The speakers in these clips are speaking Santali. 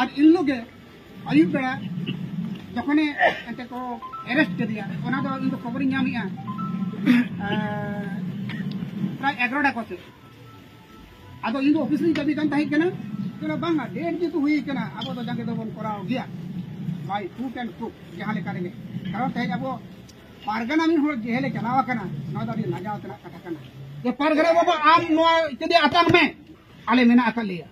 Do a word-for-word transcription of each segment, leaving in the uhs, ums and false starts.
ᱟᱨ ᱤᱱ ᱦᱤᱞᱳᱜ ᱜᱮ ᱟᱹᱭᱩᱵ ᱵᱮᱲᱟ ᱡᱚᱠᱷᱚᱱᱮ ᱮᱱᱛᱮ ᱠᱚ ᱮᱨᱮᱥᱴ ᱠᱮᱫᱮᱭᱟ, ᱚᱱᱟ ᱫᱚ ᱤᱧ ᱫᱚ ᱠᱷᱚᱵᱚᱨᱤᱧ ᱧᱟᱢᱮᱜᱼᱟ ᱮᱸ, ᱯᱨᱟᱭ ᱮᱜᱟᱨᱚᱴᱟ ᱠᱚ ᱥᱮᱫ᱾ ᱟᱫᱚ ᱤᱧ ᱫᱚ ᱚᱯᱷᱤᱥ ᱨᱤᱧ ᱠᱟᱹᱢᱤ ᱠᱟᱱ ᱛᱟᱦᱮᱸ ᱠᱟᱱᱟ᱾ ᱛᱚᱵᱮ ᱵᱟᱝᱟ, ᱰᱮᱴ ᱡᱮᱦᱮᱛᱩ ᱦᱩᱭ ᱠᱟᱱᱟ, ᱟᱵᱚ ᱫᱚ ᱡᱟᱸᱜᱮ ᱫᱚᱵᱚᱱ ᱠᱚᱨᱟᱣ ᱜᱮᱭᱟ, by hook and crook, ᱡᱟᱦᱟᱸ ᱞᱮᱠᱟ ᱨᱮᱜᱮ᱾ ᱠᱟᱨᱚᱱ ᱛᱮᱦᱮᱧ ᱟᱵᱚ ᱯᱟᱨᱜᱟᱱᱟ ᱢᱤᱫ ᱦᱚᱲ ᱡᱮᱦᱮᱞᱮ ᱪᱟᱞᱟᱣ ᱟᱠᱟᱱᱟ, ᱱᱚᱣᱟ ᱫᱚ ᱟᱹᱰᱤ ᱞᱟᱡᱟᱣ ᱛᱮᱱᱟᱜ ᱠᱟᱛᱷᱟ ᱠᱟᱱᱟ᱾ ᱡᱮ ᱯᱟᱨᱜᱟᱱᱟ ᱵᱟᱵᱟ, ᱟᱢ ᱱᱚᱣᱟ ᱤᱛᱟᱹ ᱫᱚ ᱟᱛᱟᱝ ᱢᱮ, ᱟᱞᱮ ᱢᱮᱱᱟᱜ ᱟᱠᱟᱫ ᱞᱮᱭᱟ᱾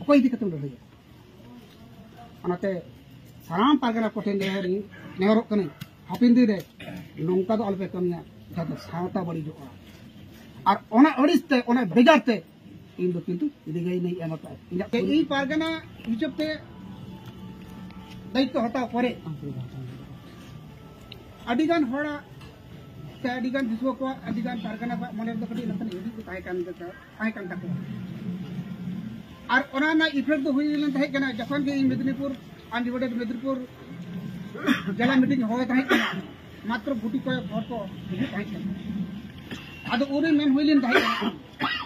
ᱚᱠᱚᱭ ᱤᱫᱤ ᱠᱟᱛᱮᱢ ᱞᱟᱹᱲᱦᱟᱹᱭᱟ? ᱚᱱᱟᱛᱮ ᱥᱟᱱᱟᱢ ᱯᱟᱨᱜᱟᱱᱟ ᱠᱚᱴᱷᱮᱱ ᱱᱮᱦᱚᱨᱤᱧ, ᱱᱮᱦᱚᱨᱚᱜ ᱠᱟᱹᱱᱟᱹᱧ, ᱦᱟᱯᱮᱱ ᱫᱤᱱ ᱨᱮ ᱱᱚᱝᱠᱟ ᱫᱚ ᱟᱞᱚᱯᱮ ᱠᱟᱹᱢᱤᱭᱟ, ᱡᱟᱦᱟᱸ ᱫᱚ ᱥᱟᱶᱛᱟ ᱵᱟᱹᱲᱤᱡᱚᱜᱼᱟ᱾ ᱟᱨ ᱚᱱᱟ ᱟᱹᱲᱤᱥ ᱛᱮ, ᱚᱱᱟ ᱵᱮᱡᱟᱨ ᱛᱮ ᱤᱧ ᱫᱚ ᱠᱤᱱᱛᱩ ᱨᱤᱜᱟᱹᱭᱤᱧ ᱮᱢ ᱟᱠᱟᱫᱼᱟ᱾ ᱤᱧᱟᱹᱜ ᱛᱮ ᱤᱧ ᱯᱟᱨᱜᱟᱱᱟ ᱦᱤᱥᱟᱹᱵ ᱛᱮ ᱫᱟᱭᱤᱛᱛᱚ ᱦᱟᱛᱟᱣ ᱯᱚᱨᱮ ᱟᱹᱰᱤᱜᱟᱱ ᱦᱚᱲᱟᱜ ᱥᱮ ᱟᱹᱰᱤᱜᱟᱱ ᱫᱤᱥᱩᱣᱟᱹ ᱠᱚᱣᱟᱜ, ᱟᱹᱰᱤᱜᱟᱱ ᱯᱟᱨᱜᱟᱱᱟ ᱠᱚᱣᱟᱜ ᱢᱚᱱᱮ ᱨᱮᱫᱚ ᱠᱟᱹᱴᱤᱡ ᱱᱟᱥᱮᱱᱟᱜ ᱦᱤᱫᱤᱡ ᱫᱚ ᱛᱟᱦᱮᱸ ᱠᱟᱱ ᱜᱮ, ᱛᱟᱦᱮᱸ ᱠᱟᱱ ᱛᱟᱠᱚᱣᱟ᱾ ᱟᱨ ᱚᱱᱟ ᱨᱮᱱᱟᱜ ᱤᱯᱷᱮᱠᱴ ᱫᱚ ᱦᱩᱭ ᱞᱮᱱ ᱛᱟᱦᱮᱸ ᱠᱟᱱᱟ, ᱡᱚᱠᱷᱚᱱ ᱜᱮ ᱤᱧ ᱢᱮᱫᱽᱱᱤᱯᱩᱨ, ᱟᱱᱰᱤᱵᱷᱟᱭᱰᱮᱰ ᱢᱮᱫᱽᱱᱤᱯᱩᱨ ᱡᱮᱞᱟ ᱢᱤᱴᱤᱝ ᱦᱚᱦᱚᱭ ᱛᱟᱦᱮᱸ ᱠᱟᱱᱟ, ᱢᱟᱛᱨᱚ ᱜᱩᱴᱤ ᱠᱚᱭᱮᱠ ᱦᱚᱲ ᱠᱚ ᱦᱤᱡᱩᱜ ᱛᱟᱦᱮᱸ ᱠᱟᱱᱟ᱾ ᱟᱫᱚ ᱩᱱᱨᱮ ᱢᱮᱱ ᱦᱩᱭ ᱞᱮᱱ ᱛᱟᱦᱮᱸ ᱠᱟᱱᱟ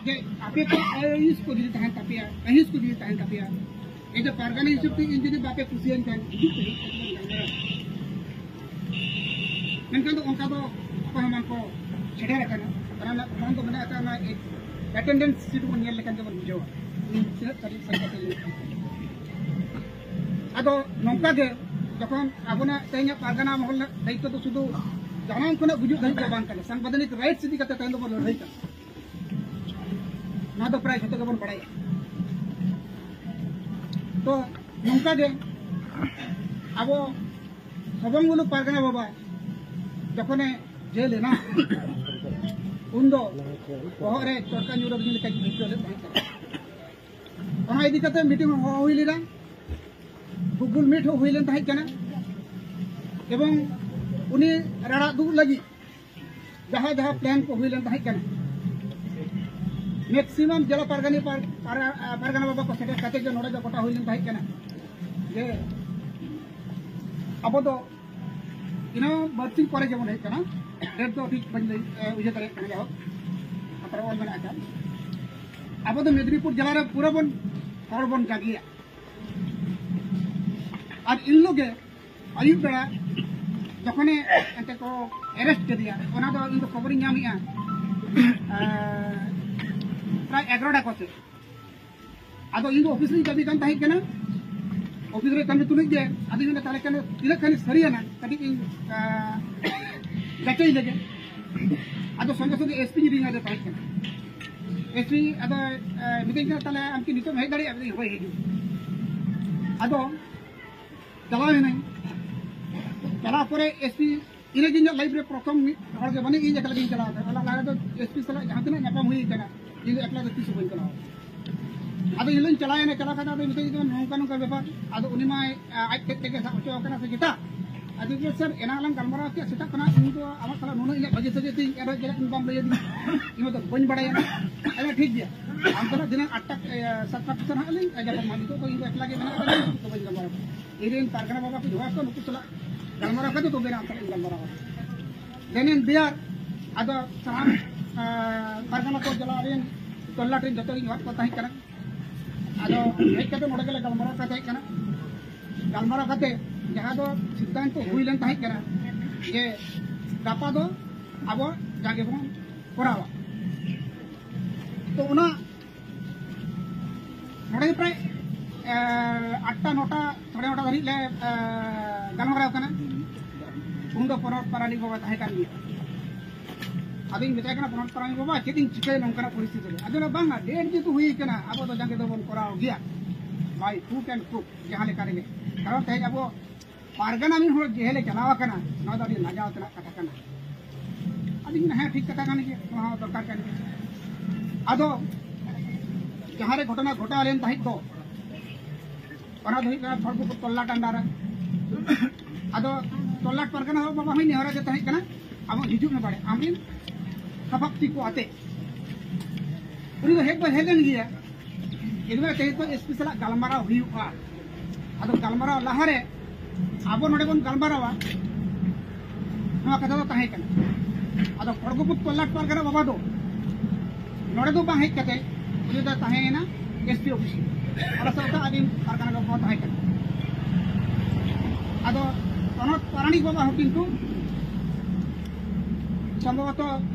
ᱡᱮ ᱟᱯᱮ ᱠᱚ ᱟᱹᱭᱤᱥ ᱠᱚ ᱡᱩᱫᱤ ᱛᱟᱦᱮᱱ ᱛᱟᱯᱮᱭᱟ, ᱟᱹᱭᱤᱥ ᱠᱚ ᱡᱩᱫᱤ ᱛᱟᱦᱮᱱ ᱛᱟᱯᱮᱭᱟ, ᱮᱡᱮ ᱯᱟᱨᱜᱟᱱᱟ ᱦᱤᱥᱟᱹᱵ ᱛᱮ ᱤᱧ ᱡᱩᱫᱤ ᱵᱟᱯᱮ ᱠᱩᱥᱤᱭᱟᱹᱧ ᱠᱷᱟᱱ, ᱦᱤᱡᱩᱜ ᱯᱮ, ᱦᱤᱡᱩᱜ ᱯᱮ, ᱜᱟᱞᱢᱟᱨᱟᱣ᱾ ᱢᱮᱱᱠᱷᱟᱱ ᱫᱚ ᱚᱱᱠᱟ ᱫᱚ ᱚᱠᱚᱭ ᱦᱚᱸ ᱵᱟᱝ ᱠᱚ ᱥᱮᱴᱮᱨ ᱟᱠᱟᱱᱟ᱾ ᱚᱱᱟ ᱨᱮᱱᱟᱜ ᱯᱨᱚᱢᱟᱱ ᱫᱚ ᱢᱮᱱᱟᱜ ᱟᱠᱟᱫ, ᱚᱱᱟ ᱮᱴᱮᱱᱰᱮᱱᱥ ᱥᱤᱴ ᱵᱚᱱ ᱧᱮᱞ ᱞᱮᱠᱷᱟᱱ ᱜᱮᱵᱚᱱ ᱵᱩᱡᱷᱟᱹᱣᱟ ᱛᱤᱱᱟᱹᱜ ᱛᱟᱹᱨᱤᱠᱷ ᱥᱮᱴᱮᱨ ᱠᱟᱛᱮ ᱧᱮᱞ ᱠᱟᱛᱮ᱾ ᱟᱫᱚ ᱱᱚᱝᱠᱟ ᱜᱮ ᱡᱚᱠᱷᱚᱱ ᱟᱵᱚᱱᱟᱜ ᱛᱮᱦᱮᱧᱟᱜ ᱯᱟᱨᱜᱟᱱᱟ ᱢᱚᱦᱚᱞ ᱨᱮᱱᱟᱜ ᱫᱟᱭᱤᱛᱛᱚ ᱫᱚ ᱥᱩᱫᱷᱩ ᱡᱟᱱᱟᱢ ᱠᱷᱚᱱᱟᱜ ᱜᱩᱡᱩᱜ ᱫᱷᱟᱹᱵᱤᱡ ᱫᱚ ᱵᱟᱝ ᱠᱟᱱᱟ, ᱥᱟᱝᱵᱤᱫᱷᱟᱱᱤᱠ ᱨᱟᱭᱤᱴᱥ ᱤᱫᱤ ᱠᱟᱛᱮ ᱛᱮᱦᱮᱧ ᱫᱚᱵᱚᱱ ᱞᱟᱹᱲᱦᱟᱹᱭ ᱠᱟᱱᱟ᱾ ᱱᱚᱣᱟ ᱫᱚ ᱯᱨᱟᱭ ᱡᱷᱚᱛᱚ ᱜᱮᱵᱚᱱ ᱵᱟᱲᱟᱭᱟ᱾ ᱛᱚ ᱱᱚᱝᱠᱟ ᱜᱮ ᱟᱵᱚ ᱥᱚᱵᱚᱝᱜᱩᱞᱩ ᱯᱟᱨᱜᱟᱱᱟ ᱵᱟᱵᱟ ᱡᱚᱠᱷᱚᱱᱮ ᱡᱮᱞ ᱮᱱᱟ, ᱩᱱᱫᱚ ᱵᱚᱦᱚᱜ ᱨᱮ ᱪᱚᱴᱠᱟ ᱧᱩᱨ ᱟᱹᱫᱤᱧ ᱞᱮᱠᱟᱧ ᱟᱹᱭᱠᱟᱹᱣ ᱞᱮᱫ ᱛᱟᱦᱮᱸ ᱠᱟᱱᱟ᱾ ᱚᱱᱟ ᱤᱫᱤ ᱠᱟᱛᱮ ᱢᱤᱴᱤᱝ ᱦᱚᱸ ᱦᱚᱦᱚ ᱦᱩᱭ ᱞᱮᱱᱟ, ᱜᱩᱜᱩᱞ ᱢᱤᱴ ᱦᱚᱸ ᱦᱩᱭ ᱞᱮᱱ ᱛᱟᱦᱮᱸ ᱠᱟᱱᱟ, ᱮᱵᱚᱝ ᱩᱱᱤ ᱨᱟᱲᱟ ᱫᱩᱜ ᱞᱟᱹᱜᱤᱫ ᱡᱟᱦᱟᱸ ᱡᱟᱦᱟᱸ ᱯᱞᱮᱱ ᱠᱚ ᱦᱩᱭ ᱞᱮᱱ ᱛᱟᱦᱮᱸ ᱠᱟᱱᱟ, ᱢᱮᱠᱥᱤᱢᱟᱢ ᱡᱮᱞᱟ ᱯᱟᱨᱜᱟᱱᱟ ᱯᱟᱨ-, ᱯᱟᱨ-, ᱯᱟᱨᱜᱟᱱᱟ ᱵᱟᱵᱟ ᱠᱚ ᱥᱮᱴᱮᱨ ᱠᱟᱛᱮ ᱜᱮ ᱱᱚᱰᱮ ᱫᱚ ᱜᱚᱴᱟ ᱦᱩᱭ ᱞᱮᱱ ᱛᱟᱦᱮᱸ ᱠᱟᱱᱟ ᱡᱮ ᱟᱵᱚ ᱫᱚ ᱤᱱᱟᱹ ᱵᱟᱨᱥᱤᱧ ᱯᱚᱨᱮ ᱡᱮᱢᱚᱱ ᱦᱩᱭᱩᱜ ᱠᱟᱱᱟ, ᱰᱮᱴ ᱫᱚ ᱴᱷᱤᱠ ᱵᱟᱹᱧ ᱞᱟᱹᱭ, ᱮ, ᱩᱭᱦᱟᱹᱨ ᱫᱟᱲᱮᱭᱟᱜ ᱠᱟᱱᱟ᱾ ᱡᱟᱭᱦᱳᱠ, ᱠᱟᱛᱷᱟ ᱨᱮ ᱚᱞ ᱢᱮᱱᱟᱜ ᱟᱠᱟᱫ, ᱟᱵᱚ ᱫᱚ ᱢᱮᱫᱽᱱᱤᱯᱩᱨ ᱡᱮᱞᱟ ᱨᱮ ᱯᱩᱨᱟᱹ ᱵᱚᱱ ᱦᱚᱲ ᱵᱚᱱ ᱡᱟᱜᱮᱭᱟ᱾ ᱟᱨ ᱤᱱ ᱦᱤᱞᱳᱜ ᱜᱮ ᱟᱹᱭᱩᱵ ᱵᱮᱲᱟ ᱡᱚᱠᱷᱚᱱᱮ ᱮᱱᱛᱮ ᱠᱚ ᱮᱨᱮᱥᱴ ᱠᱮᱫᱮᱭᱟ, ᱚᱱᱟ ᱫᱚ ᱤᱧ ᱫᱚ ᱠᱷᱚᱵᱚᱨᱤᱧ ᱧᱟᱢᱮᱜᱼᱟ, ᱟᱸ, ᱯᱨᱟᱭ ᱮᱜᱟᱨᱚᱴᱟ ᱠᱚ ᱥᱮᱫ᱾ ᱟᱫᱚ ᱤᱧ ᱫᱚ ᱚᱯᱷᱤᱥ ᱨᱤᱧ ᱠᱟᱹᱢᱤ ᱠᱟᱱ ᱛᱟᱦᱮᱸ ᱠᱟᱱᱟ, ᱚᱯᱷᱤᱥ ᱨᱮ ᱠᱟᱹᱢᱤ ᱛᱩᱞᱩᱡ ᱜᱮ ᱟᱫᱚ ᱤᱧ ᱢᱮᱱᱫᱟ, ᱛᱟᱦᱚᱞᱮ ᱠᱷᱟᱱ ᱛᱤᱱᱟᱹᱜ ᱠᱷᱟᱱ ᱥᱟᱹᱨᱤᱭᱟᱱᱟ ᱠᱟᱹᱴᱤᱡ ᱤᱧ, ᱟᱸ, ᱡᱟᱪᱟᱭ ᱞᱮᱜᱮ᱾ ᱟᱫᱚ ᱥᱚᱸᱜᱮ ᱥᱚᱸᱜᱮ ᱮᱥᱯᱤᱧ ᱨᱤᱝ ᱟᱫᱮ ᱛᱟᱦᱮᱸ ᱠᱟᱱᱟ᱾ ᱮᱥᱯᱤ ᱟᱫᱚ, ᱟᱸ, ᱢᱤᱛᱟᱹᱧ ᱠᱟᱱᱟ, ᱛᱟᱦᱚᱞᱮ ᱟᱢ ᱠᱤ ᱱᱤᱛᱚᱜ ᱮᱢ ᱦᱮᱡ ᱫᱟᱲᱮᱭᱟᱜᱼᱟ? ᱢᱮᱛᱟᱹᱧ, ᱦᱳᱭ, ᱦᱤᱡᱩᱜ᱾ ᱟᱫᱚ ᱪᱟᱞᱟᱣ ᱮᱱᱟᱹᱧ᱾ ᱪᱟᱞᱟᱣ ᱯᱚᱨᱮ ᱮᱥᱯᱤ, ᱤᱱᱟᱹ ᱜᱮ ᱤᱧᱟᱹᱜ ᱞᱟᱭᱤᱯᱷ ᱨᱮ ᱯᱨᱚᱛᱷᱚᱢ ᱢᱤᱫ ᱦᱚᱲ ᱜᱮ ᱵᱟᱹᱱᱩᱧ, ᱤᱧ ᱮᱠᱞᱟ ᱜᱤᱧ ᱪᱟᱞᱟᱣ ᱠᱟᱱᱟ᱾ ᱚᱱᱟ ᱞᱟᱦᱟ ᱨᱮᱫᱚ ᱮᱥᱯᱤ ᱥᱟᱞᱟᱜ ᱡᱟᱦᱟᱸ ᱛᱤᱱᱟᱹᱜ ᱧᱟᱯᱟᱢ ᱦᱩᱭ ᱠᱟᱱᱟ, ᱤᱧ ᱫᱚ ᱮᱠᱞᱟ ᱫᱚ ᱛᱤᱥ ᱦᱚᱸ ᱵᱟᱹᱧ ᱪᱟᱞᱟᱣ ᱠᱟᱱᱟ᱾ ᱟᱫᱚ ᱤᱧ ᱦᱚᱸᱧ ᱪᱟᱞᱟᱣ ᱮᱱᱟ, ᱪᱟᱞᱟᱣ ᱠᱟᱛᱮ ᱟᱫᱚ ᱢᱮᱛᱟᱹᱧ ᱠᱟᱱᱟ, ᱱᱚᱝᱠᱟ ᱱᱚᱝᱠᱟ ᱵᱮᱯᱟᱨ᱾ ᱟᱫᱚ ᱩᱱᱤ ᱢᱟᱭ, ᱟ, ᱟᱡ ᱴᱷᱮᱡ ᱛᱮᱜᱮ ᱥᱟᱵ ᱦᱚᱪᱚ ᱟᱠᱟᱱᱟ ᱥᱮ ᱪᱮᱛᱟ? ᱟᱫᱚ ᱤᱧ ᱞᱟᱹᱭ, "ᱥᱟᱨ, ᱮᱱᱟᱝ ᱞᱟᱝ ᱜᱟᱞᱢᱟᱨᱟᱣ ᱠᱮᱫ ᱥᱮᱛᱟᱜ ᱠᱷᱚᱱᱟᱜ, ᱤᱧ ᱫᱚ ᱟᱢᱟᱜ ᱥᱟᱞᱟᱜ ᱱᱩᱱᱟᱹᱜ ᱤᱧᱟᱹᱜ ᱵᱷᱟᱹᱜᱤ ᱥᱟᱹᱜᱟᱹᱭ ᱛᱤᱧ, ᱮᱱ ᱨᱮᱦᱚᱸ ᱪᱮᱫᱟᱜ ᱤᱧ ᱵᱟᱢ ᱞᱟᱹᱭ ᱟᱹᱫᱤᱧᱟ?" ᱤᱧ ᱫᱚ ᱵᱟᱹᱧ ᱵᱟᱲᱟᱭᱟ᱾ ᱟᱫᱚ ᱴᱷᱤᱠ ᱜᱮᱭᱟ, ᱟᱢ ᱥᱟᱞᱟᱜ ᱫᱷᱤᱱᱟᱹᱝ ᱟᱴ ᱴᱟ, ᱮ, ᱥᱟᱛ ᱴᱟ ᱯᱤᱪᱷᱟᱹ ᱱᱟᱦᱟᱜ ᱞᱤᱧ ᱧᱟᱯᱟᱢᱟ᱾ ᱱᱤᱛᱚᱜ ᱫᱚ ᱤᱧ ᱫᱚ ᱮᱠᱞᱟ ᱜᱮ ᱢᱮᱱᱟᱜ ᱟᱠᱟᱫᱤᱧᱟ, ᱱᱤᱛᱚᱜ ᱫᱚ ᱵᱟᱹᱧ ᱜᱟᱞᱢᱟᱨᱟᱣ ᱠᱟᱱᱟ᱾ ᱤᱧ ᱨᱮᱱ ᱯᱟᱨᱜᱟᱱᱟ ᱵᱟᱵᱟ ᱠᱚ ᱡᱚᱦᱟᱨ ᱠᱚ, ᱱᱩᱠᱩ ᱥᱟᱞᱟᱜ ᱜᱟᱞᱢᱟᱨᱟᱣ ᱠᱟᱛᱮ ᱛᱚᱵᱮ ᱱᱟ ᱟᱢ ᱥᱟᱞᱟᱜ ᱤᱧ ᱜᱟᱞᱢᱟᱨᱟᱣᱟ᱾ Then and there, ᱟᱫᱚ ᱥᱟᱱᱟᱢ, ᱟᱸ, ᱯᱟᱨᱜᱟᱱᱟ ᱠᱚ ᱡᱮᱞᱟ ᱨᱮᱱ, ᱛᱚᱞᱞᱟᱴ ᱨᱮᱱ ᱡᱚᱛᱚ ᱜᱤᱧ ᱦᱚᱦᱚ ᱠᱚ ᱛᱟᱦᱮᱸ ᱠᱟᱱᱟ᱾ ᱟᱫᱚ ᱦᱮᱡ ᱠᱟᱛᱮ ᱱᱚᱰᱮ ᱜᱮᱞᱮ ᱜᱟᱞᱢᱟᱨᱟᱣ ᱠᱟᱛᱮ ᱦᱮᱡ ᱠᱟᱱᱟ᱾ ᱜᱟᱞᱢᱟᱨᱟᱣ ᱠᱟᱛᱮ ᱡᱟᱦᱟᱸ ᱫᱚ ᱥᱤᱫᱽᱫᱷᱟᱱᱛᱚ ᱦᱩᱭ ᱞᱮᱱ ᱛᱟᱦᱮᱸ ᱠᱟᱱᱟ ᱡᱮ ᱜᱟᱯᱟ ᱫᱚ ᱟᱵᱚ ᱡᱟᱜᱮ ᱵᱚᱱ ᱠᱚᱨᱟᱣᱟ᱾ ᱛᱚ ᱚᱱᱟ ᱱᱚᱰᱮ ᱯᱨᱟᱭ, ᱮ, ᱟᱴᱴᱟ, ᱱᱚᱴᱟ, ᱥᱟᱲᱮ ᱱᱚᱴᱟ ᱫᱷᱟᱹᱨᱤᱡ ᱞᱮ, ᱮ, ᱜᱟᱞᱢᱟᱨᱟᱣ ᱠᱟᱱᱟ᱾ ᱩᱱ ᱫᱚ ᱯᱚᱱᱚᱛ ᱯᱟᱨᱟᱱᱤᱠ ᱵᱟᱵᱟ ᱛᱟᱦᱮᱸ ᱠᱟᱱ ᱜᱮᱭᱟ᱾ ᱟᱫᱚᱧ ᱢᱮᱛᱟᱭ ᱠᱟᱱᱟ, "ᱯᱚᱱᱚᱛ ᱯᱟᱨᱟᱱᱤᱠ ᱵᱟᱵᱟ, ᱪᱮᱫ ᱤᱧ ᱪᱤᱠᱟᱹᱭᱟ ᱱᱚᱝᱠᱟᱱᱟᱜ ᱯᱚᱨᱤᱥᱛᱷᱤᱛᱤ ᱨᱮ?" ᱟᱫᱚ ᱞᱟᱹᱭᱟ, "ᱵᱟᱝᱟ, date ᱡᱮᱦᱮᱛᱩ ᱦᱩᱭ ᱠᱟᱱᱟ, ᱟᱵᱚ ᱫᱚ ᱡᱟᱸᱜᱮ ᱫᱚᱵᱚᱱ ᱠᱚᱨᱟᱣ ᱜᱮᱭᱟ, by hook and crook, ᱡᱟᱦᱟᱸ ᱞᱮᱠᱟ ᱨᱮᱜᱮ᱾ ᱠᱟᱨᱚᱱ ᱛᱮᱦᱮᱧ ᱟᱵᱚ ᱯᱟᱨᱜᱟᱱᱟ ᱢᱤᱫ ᱦᱚᱲ ᱡᱮᱦᱮᱞᱮ ᱪᱟᱞᱟᱣ ᱟᱠᱟᱱᱟ, ᱱᱚᱣᱟ ᱫᱚ ᱟᱹᱰᱤ ᱞᱟᱡᱟᱣ ᱛᱮᱱᱟᱜ ᱠᱟᱛᱷᱟ ᱠᱟᱱᱟ᱾" ᱟᱫᱚᱧ ᱢᱮᱱᱟ, "ᱦᱮᱸ, ᱴᱷᱤᱠ ᱠᱟᱛᱷᱟ ᱠᱟᱱ ᱜᱮᱭᱟ, ᱱᱚᱣᱟ ᱦᱚᱸ ᱫᱚᱨᱠᱟᱨ ᱠᱟᱱ ᱜᱮᱭᱟ᱾" ᱟᱫᱚ ᱡᱟᱦᱟᱸ ᱨᱮ ᱜᱷᱚᱴᱚᱱᱟ ᱜᱷᱚᱴᱟᱣ ᱞᱮᱱ ᱛᱟᱦᱮᱸᱫ ᱫᱚ, ᱚᱱᱟ ᱫᱚ ᱦᱩᱭᱩᱜ ᱠᱟᱱᱟ ᱠᱷᱚᱲᱜᱚᱯᱩᱨ ᱛᱚᱞᱞᱟᱴ under ᱨᱮ᱾ ᱟᱫᱚ ᱛᱚᱞᱞᱟᱴ ᱯᱟᱨᱜᱟᱱᱟ ᱵᱟᱵᱟ ᱦᱚᱸ ᱱᱮᱦᱚᱨ ᱜᱮ ᱛᱟᱦᱮᱸ ᱠᱟᱱᱟ, ᱟᱢ ᱦᱤᱡᱩᱜ ᱢᱮ ᱵᱟᱲᱮ, ᱟᱢᱨᱮᱱ ᱥᱟᱯᱟᱵ ᱛᱤ ᱠᱚ ᱟᱛᱮ᱾ ᱩᱱᱤ ᱫᱚ ᱦᱮᱡ ᱫᱚ ᱦᱮᱡ ᱞᱮᱱ ᱜᱮᱭᱟ, ᱮᱠᱫᱚᱢ ᱛᱮᱦᱮᱧ ᱫᱚ ᱮᱥᱯᱤ ᱥᱟᱞᱟᱜ ᱜᱟᱞᱢᱟᱨᱟᱣ ᱦᱩᱭᱩᱜᱼᱟ᱾ ᱟᱫᱚ ᱜᱟᱞᱢᱟᱨᱟᱣ ᱞᱟᱦᱟᱨᱮ ᱟᱵᱚ ᱱᱚᱰᱮ ᱵᱚᱱ ᱜᱟᱞᱢᱟᱨᱟᱣᱟ, ᱱᱚᱣᱟ ᱠᱟᱛᱷᱟ ᱫᱚ ᱛᱟᱦᱮᱸ ᱠᱟᱱᱟ᱾ ᱟᱫᱚ ᱠᱷᱚᱲᱜᱚᱯᱩᱨ ᱛᱚᱞᱞᱟᱴ ᱯᱟᱨᱜᱟᱱᱟ ᱵᱟᱵᱟ ᱫᱚ ᱱᱚᱰᱮ ᱫᱚ ᱵᱟᱝ ᱦᱮᱡ ᱠᱟᱛᱮ ᱩᱱᱤ ᱫᱚ ᱛᱟᱦᱮᱸᱭᱮᱱᱟ ᱮᱥ ᱯᱤ ᱚᱯᱷᱤᱥ, ᱚᱱᱟ ᱥᱟᱶᱛᱮ ᱟᱹᱫᱤᱢ ᱯᱟᱨᱜᱟᱱᱟ ᱵᱟᱵᱟ ᱦᱚᱸ ᱛᱟᱦᱮᱸ ᱠᱟᱱᱟ᱾ ᱟᱫᱚ ᱯᱚᱱᱚᱛ ᱯᱟᱨᱟᱱᱤᱠ ᱵᱟᱵᱟ ᱦᱚᱸ ᱠᱤᱱᱛᱩ ᱥᱚᱢᱵᱷᱚᱵᱚᱛᱚ